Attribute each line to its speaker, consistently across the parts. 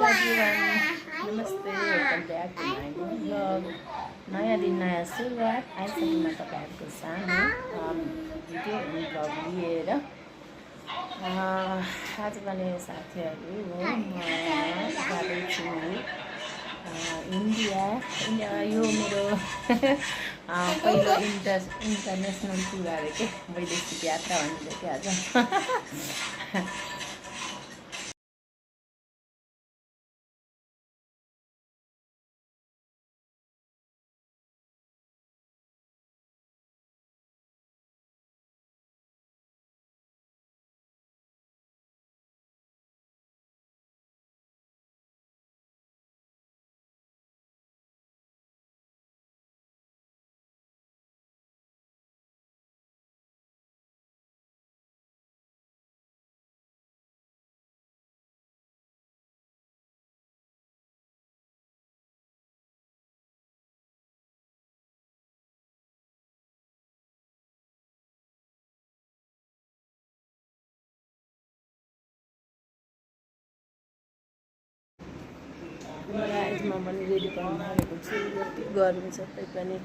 Speaker 1: everyone. नमस्ते, welcome back to my vlog. नयाँ दिन नयाँ सुरुवात. आइसकेँ म तपाईँहरूको सानो भिडियो ब्लग लिएर. आज पनि साथीहरू हो म जाँदैछु इन्डिया. यो मेरो पहिलो इन्टरनेसनल टुर अरे के वैदेशिक यात्रा भनिन्छ क्या आज. आज म पनि रेडी गर्नु थालेको छु. यति गर्मी सबै पनि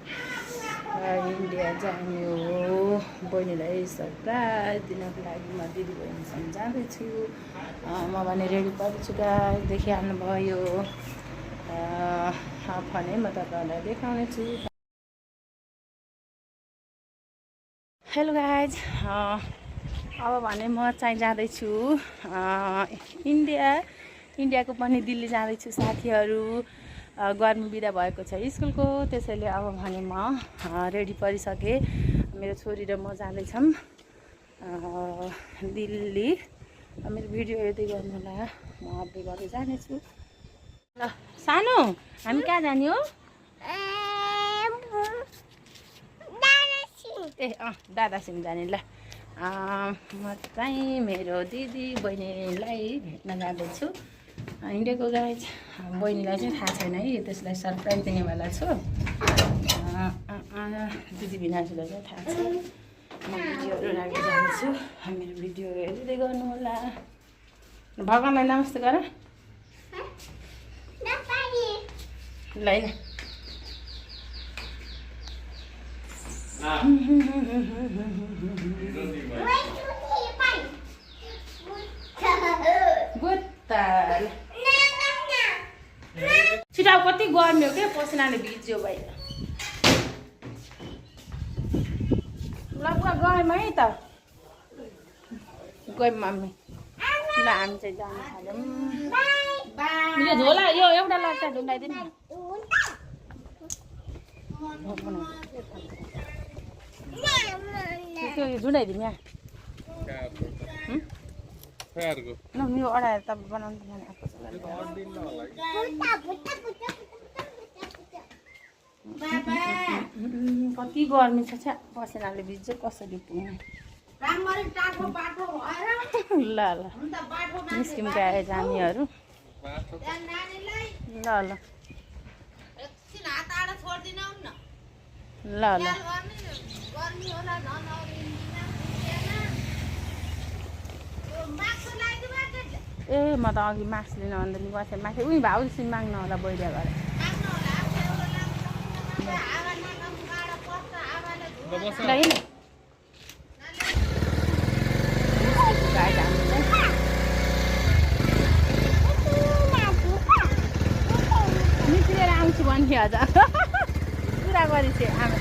Speaker 1: इन्डिया जाने हो. बहिनीलाई सरप्राइज दिनको लागि म दिदी बहिनीसँग जाँदैछु. म भने रेडी पर्छु. गाइज देखिहाल्नुभयो. भने म तपाईँहरूलाई देखाउने छु. हेलो गाइज, अब भने म चाहिँ जाँदैछु इन्डियाको पनि दिल्ली जाँदैछु साथीहरू. गर्मी बिदा भएको छ स्कुलको, त्यसैले अब भने म रेडी परिसकेँ. मेरो छोरी र म जाँदैछौँ दिल्ली. मेरो भिडियो हेर्दै गर्नु होला, म अपडेट गर्दै जानेछु. ल सानो, हामी कहाँ जाने हो? दादासँग जाने. ल म चाहिँ मेरो दिदी बहिनीलाई भेट्न जाँदैछु इन्डियाको. गाइज बहिनीलाई चाहिँ थाहा छैन है, त्यसलाई सरप्राइज दिनेवाला छु. दिदी भिनाजुलाई चाहिँ थाहा छ. म भिडियोहरू राख्दै जान्छु. मेरो भिडियो हेर्दै गर्नु होला. भगवान्लाई नमस्ते गर. ल छिटो कति गर्मी हो क्या, पसिनाले भिज्यो भाइ. ल पुरा गयौँ है त, गयौँ मम्मी. ल हामी चाहिँ जानु थाल्यौँ. यो झोला यो एउटा लाग्छ ढुङ्गाइदिनु. त्यो झुन्डाइदिउँ यहाँ. यो अडाएर तपाईँ बनाउनु आएको छ. कति गर्मी छ, पसिनाले भिज्छ. कसरी पुग्ने. ल ल निस्किम गए जानेहरू. ल ल ल ल ए म त अघि मास्क लिन भन्दा नि गएको थिएँ माथि. उही भाउ एकछिन माग्न होला बहिरिया गएर. निस्केर आउँछु भन्थे अझ पुरा गरेपछि आमा.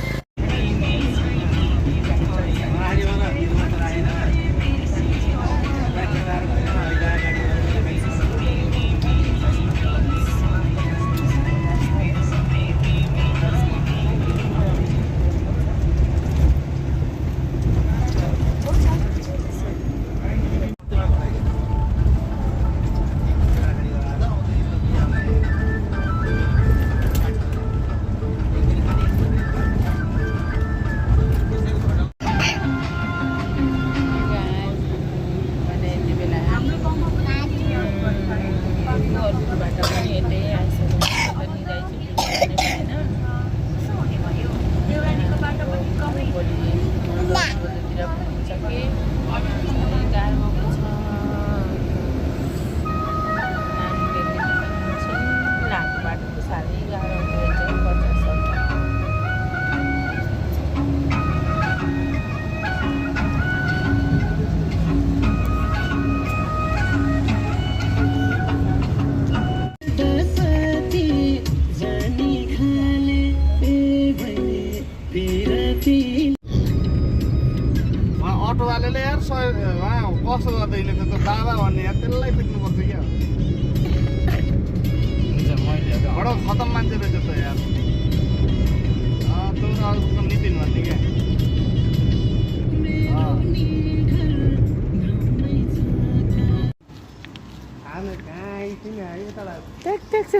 Speaker 1: ट्याक ट्याक छ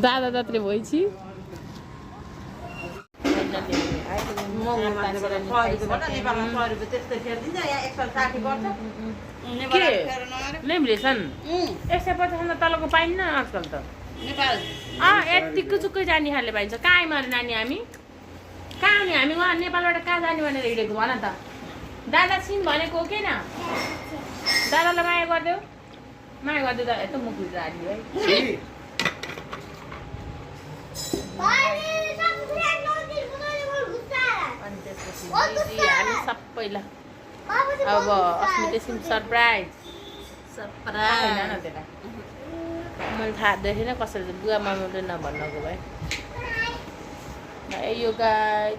Speaker 1: दादा दात्रे भएपछि लेम्रेसन 150 तलको पाइन्न आजकल त यतिको चुक्कै जाने खाले पाइन्छ कहाँ आयौँ अरे नानी हामी कहाँ आउने हामी उहाँ नेपालबाट कहाँ जाने भनेर हिँडेको भन त दादा छिन् भनेको हो कि न दादालाई माया गरिदेऊ दादा यस्तो मुख राली है अनि त्यसपछि हामी सबैलाई अब अस्मिता सरप्राइज मैले थाहा देखेन कसरी बुवा मामाले नभन्नको भए यो गाई